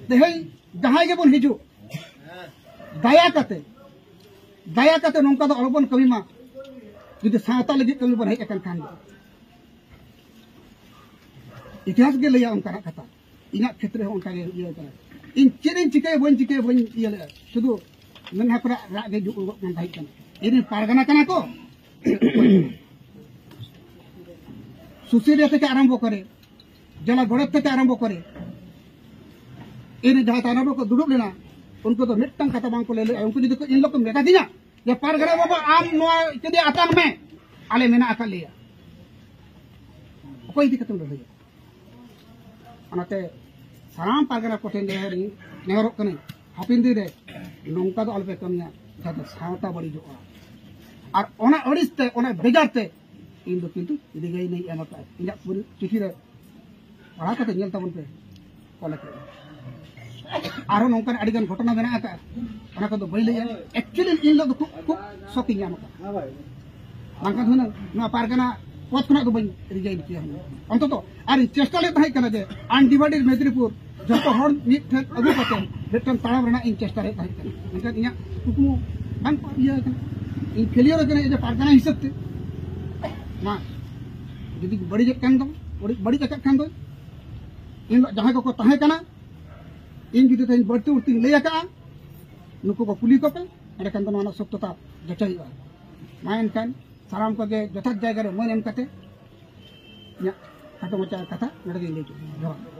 ᱛᱮᱦᱮᱧ ᱡᱟᱦᱟᱸᱭ ᱜᱮᱵᱚᱱ ᱦᱤᱡᱩᱜ, ᱫᱟᱭᱟ ᱠᱟᱛᱮ, ᱫᱟᱭᱟ ᱠᱟᱛᱮ ᱱᱚᱝᱠᱟ ᱫᱚ ᱟᱞᱚᱵᱚᱱ ᱠᱟᱹᱢᱤ ᱢᱟ᱾ ᱡᱩᱫᱤ ᱥᱟᱶᱛᱟ ᱞᱟᱹᱜᱤᱫ ᱠᱟᱹᱢᱤ ᱵᱚᱱ ᱦᱮᱡ ᱟᱠᱟᱱ ᱠᱷᱟᱱ ᱫᱚ, ᱤᱛᱤᱦᱟᱥ ᱜᱮ ᱞᱟᱹᱭᱟ ᱚᱱᱠᱟᱱᱟᱜ ᱠᱟᱛᱷᱟ᱾ ᱤᱧᱟᱹᱜ ᱠᱷᱮᱛᱨᱮ ᱦᱚᱸ ᱚᱱᱠᱟ ᱜᱮ ᱤᱭᱟᱹ ᱠᱟᱱᱟ᱾ ᱤᱧ ᱪᱮᱫ ᱤᱧ ᱪᱤᱠᱟᱹᱭᱟ, ᱵᱟᱹᱧ ᱪᱤᱠᱟᱹᱭᱟ, ᱵᱟᱹᱧ ᱤᱭᱟᱹ ᱞᱮᱫᱼᱟ, ᱥᱩᱫᱷᱩ ᱢᱮᱫᱦᱟ ᱠᱚᱨᱮ ᱨᱟᱜ ᱜᱮ ᱦᱤᱡᱩᱜ ᱜᱚᱫ ᱠᱟᱱ ᱛᱟᱦᱮᱸ ᱠᱟᱱᱟ᱾ ᱤᱧ ᱨᱮᱱ ᱯᱟᱨᱜᱟᱱᱟ ᱠᱟᱱᱟ ᱠᱚ, ᱥᱩᱥᱟᱹᱨᱤᱭᱟᱹ ᱛᱷᱮᱠᱮ ᱟᱨᱟᱢᱵᱷᱚ ᱠᱚᱨᱮ, ᱡᱮᱞᱟ ᱜᱚᱰᱮᱛ ᱛᱷᱮᱠᱮ ᱟᱨᱟᱢᱵᱷᱚ ᱠᱚᱨᱮ, ᱤᱧ ᱨᱮᱱ ᱡᱟᱦᱟᱸᱭ ᱛᱟᱭᱱᱚᱢ ᱨᱮᱠᱚ ᱫᱩᱲᱩᱵ ᱞᱮᱱᱟ, ᱩᱱᱠᱩ ᱫᱚ ᱢᱤᱫᱴᱟᱝ ᱠᱟᱛᱷᱟ ᱵᱟᱝ ᱠᱚ ᱞᱟᱹᱭ ᱞᱮᱫᱼᱟ᱾ ᱩᱱᱠᱩ ᱡᱩᱫᱤ ᱠᱚ ᱤᱧ ᱞᱚᱠᱚ ᱢᱮᱛᱟ ᱫᱤᱧᱟ ᱡᱮ, "ᱯᱟᱨᱜᱟᱱᱟ ᱵᱟᱵᱟ, ᱟᱢ ᱱᱚᱣᱟ ᱪᱮᱫ ᱟᱛᱟᱝ ᱢᱮ, ᱟᱞᱮ ᱢᱮᱱᱟᱜ ᱟᱠᱟᱫ ᱞᱮᱭᱟ", ᱚᱠᱚᱭ ᱤᱫᱤ ᱠᱟᱛᱮᱢ ᱞᱟᱹᱲᱦᱟᱹᱭᱟ? ᱚᱱᱟᱛᱮ ᱥᱟᱱᱟᱢ ᱯᱟᱨᱜᱟᱱᱟ ᱠᱚᱴᱷᱮᱱ ᱱᱮᱦᱚᱨ, ᱱᱮᱦᱚᱨᱚᱜ ᱠᱟᱹᱱᱟᱹᱧ, ᱦᱟᱯᱮᱱ ᱫᱤᱱ ᱨᱮ ᱱᱚᱝᱠᱟ ᱫᱚ ᱟᱞᱚᱯᱮ ᱠᱟᱹᱢᱤᱭᱟ, ᱡᱟᱛᱮ ᱥᱟᱶᱛᱟ ᱵᱟᱹᱲᱤᱡᱚᱜᱼᱟ᱾ ᱟᱨ ᱚᱱᱟ ᱟᱹᱲᱤᱥ ᱛᱮ, ᱚᱱᱟ ᱵᱮᱡᱟᱨ ᱛᱮ ᱤᱧ ᱫᱚ ᱠᱤᱱᱛᱩ ᱨᱤᱜᱟᱭᱤᱱ ᱤᱧ ᱮᱢ ᱟᱠᱟᱫᱼᱟ᱾ ᱤᱧᱟᱹᱜ ᱯᱩᱨᱟᱹ ᱪᱤᱴᱷᱤ ᱨᱮ ᱯᱟᱲᱦᱟᱣ ᱠᱟᱛᱮ ᱧᱮᱞ ᱛᱟᱵᱚᱱ ᱯᱮ, ᱚᱞ ᱟᱠᱟᱫᱼᱟ᱾ ᱟᱨᱦᱚᱸ ᱱᱚᱝᱠᱟᱱ ᱟᱹᱰᱤ ᱜᱟᱱ ᱜᱷᱚᱴᱚᱱᱟ ᱢᱮᱱᱟᱜ ᱟᱠᱟᱫᱼᱟ, ᱚᱱᱟ ᱠᱚᱫᱚ ᱵᱟᱹᱧ ᱞᱟᱹᱭᱟ᱾ Actually ᱤᱧ ᱦᱤᱞᱳᱜ ᱫᱚ ᱠᱷᱩᱵ, ᱠᱷᱩᱵ ᱥᱚᱠ ᱤᱧ ᱧᱟᱢ ᱟᱠᱟᱫᱼᱟ᱾ ᱵᱟᱝᱠᱷᱟᱱ ᱦᱩᱱᱟᱹᱝ ᱱᱚᱣᱟ ᱯᱟᱨᱜᱟᱱᱟ ᱯᱚᱫ ᱠᱷᱚᱱᱟᱜ ᱫᱚ ᱵᱟᱹᱧ ᱨᱤᱡᱟᱭᱤᱱ ᱠᱮᱭᱟ᱾ ᱚᱱᱛᱚᱛᱚ ᱟᱨ ᱤᱧ ᱪᱮᱥᱴᱟ ᱞᱮᱫ ᱛᱟᱦᱮᱸ ᱠᱟᱱᱟ ᱡᱮ ᱟᱱᱰᱤᱵᱷᱟᱭᱰᱮᱰ ᱢᱮᱫᱽᱱᱤᱯᱩᱨ ᱡᱚᱛᱚ ᱦᱚᱲ ᱢᱤᱫ ᱴᱷᱮᱱ ᱟᱹᱜᱩ ᱠᱟᱛᱮ ᱢᱤᱫᱴᱟᱝ ᱛᱟᱲᱟᱢ ᱨᱮᱱᱟᱜ ᱤᱧ ᱪᱮᱥᱴᱟ ᱞᱮᱫ ᱛᱟᱦᱮᱸ ᱠᱟᱱᱟ, ᱢᱮᱱᱠᱷᱟᱱ ᱤᱧᱟᱹᱜ ᱠᱩᱠᱢᱩ ᱵᱟᱝ ᱤᱭᱟᱹ ᱟᱠᱟᱱᱟ᱾ ᱤᱧ ᱯᱷᱮᱞᱤᱭᱚᱨ ᱟᱠᱟᱱᱟ ᱮᱡᱮ ᱯᱟᱨᱜᱟᱱᱟ ᱦᱤᱥᱟᱹᱵ ᱛᱮ᱾ ᱢᱟ ᱡᱩᱫᱤ ᱵᱟᱹᱲᱤᱡᱮᱫ ᱠᱟᱱ ᱫᱚ, ᱵᱟᱹᱲᱤᱡ ᱵᱟᱹᱲᱤᱡ ᱟᱠᱟᱫ ᱠᱷᱟᱱ ᱫᱚ, ᱤᱧ ᱡᱟᱦᱟᱸᱭ ᱠᱚᱠᱚ ᱛᱟᱦᱮᱸ ᱠᱟᱱᱟ, ᱤᱧ ᱡᱩᱫᱤ ᱛᱮᱦᱮᱧ ᱵᱟᱹᱲᱛᱤ ᱩᱲᱛᱤᱧ ᱞᱟᱹᱭ ᱟᱠᱟᱫᱼᱟ, ᱱᱩᱠᱩ ᱠᱚ ᱠᱩᱞᱤ ᱠᱚᱯᱮ, ᱮᱸᱰᱮᱠᱷᱟᱱ ᱫᱚ ᱱᱚᱣᱟ ᱨᱮᱱᱟᱜ ᱥᱚᱛᱭᱚᱛᱟ ᱡᱟᱪᱟᱭᱚᱜᱼᱟ᱾ ᱢᱟ ᱮᱱᱠᱷᱟᱱ ᱥᱟᱱᱟᱢ ᱠᱚᱜᱮ ᱡᱚᱛᱷᱟᱛ ᱡᱟᱭᱜᱟ ᱨᱮ ᱢᱟᱹᱱ ᱮᱢ ᱠᱟᱛᱮ ᱤᱧᱟᱹᱜ ᱠᱷᱟᱴᱚ ᱢᱟᱪᱷᱟ ᱠᱟᱛᱷᱟ ᱱᱚᱰᱮ ᱜᱮᱧ ᱞᱟᱹᱭ ᱠᱮᱫᱟ᱾ ᱡᱚᱦᱟᱨ᱾